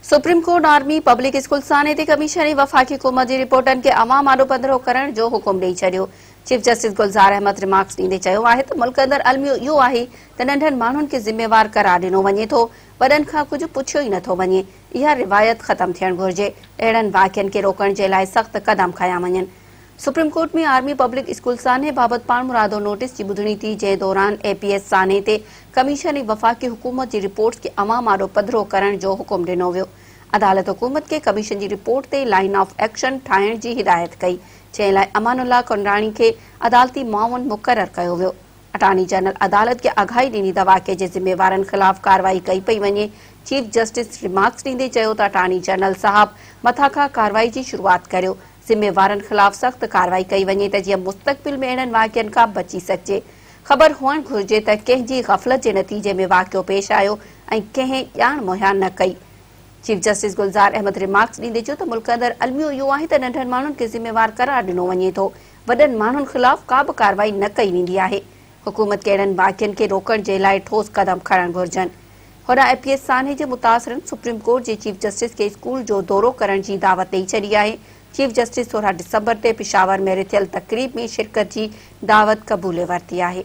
Supreme court army public school سانحي تي commission ۽ وفاقي حڪومت جي رپورٽن کي عوام آڏو پڌرو ڪرڻ جو حڪم ڏئي ڇڏيو. Chief justice Gulzar Ahmed remarks ڏيندي چيو آهي ته ملڪ اندر الميو اهو آهي ته ننڍن ماڻهن کي ذميوار قرار ڏنو وڃي ٿو، وڏن کان ڪجهه پڇيو ئي نٿو وڃي، اها روايت ختم ٿيڻ گهرجي، اهڙن واقعن کي روڪڻ جي لاء سخت قدم کنيا وڃن. Supreme court ۾ army public school سانحي بابت پاڻمرادو نوٽيس جي ٻڌڻي ٿي، جنهن دوران اي پي ايس سانحي تي ڪميشن ۽ وفاقي حڪومت جي رپورٽس کي عوام آڏو پڌرو ڪرڻ جو حڪم ڏنو ويو. عدالت حڪومت کي ڪميشن جي رپورٽ تي لائين آف ايڪشن ٺاهڻ جي هدايت ڪئي، جنهن لاء امان الله ڪنراڻي کي عدالتي معاون مقرر ڪيو ويو. اٽارني جنرل عدالت کي آگاهي ڏني ته واقعي جي ذميوارن خلاف ڪارروائي ڪئي پئي وڃي. چيف جسٽس ريمارڪس ڏيندي چيو ته اٽارني جنرل صاحب مٿان کان ڪارروائي جي شروعات ڪريو، ذميوارن خلاف سخت ڪارروائي ڪئي وڃي ته جيئن مستقبل ۾ اهڙن واقعن کان بچي سگهجي. خبر هئڻ گهرجي ته ڪنهن جي غفلت جي نتيجي ۾ واقعو پيش آيو ۽ ڪنهن ڄاڻ مهيا نه ڪئي. Chief justice Gulzar Ahmed remarks ڏيندي چيو ته ملڪ اندر الميو اهو آهي ته ننڍن ماڻهن کي ذميوار قرار ڏنو وڃي ٿو، وڏن ماڻهن خلاف ڪا به ڪارروائي نه ڪئي ويندي آهي، حڪومت کي اهڙن واقعن کي روڪڻ جي لاء ٺوس قدم کڻڻ گهرجن. هوڏانهن اي پي ايس سانحي جي متاثرن سپريم ڪورٽ جي چيف جسٽس کي اسڪول جو دورو ڪرڻ جي دعوت ڏئي ڇڏي آهي، چيف جسٽس 16 ڊسمبر تي پشاور ۾ رٿيل تقريب ۾ شرڪت جي دعوت قبولي ورتي آهي.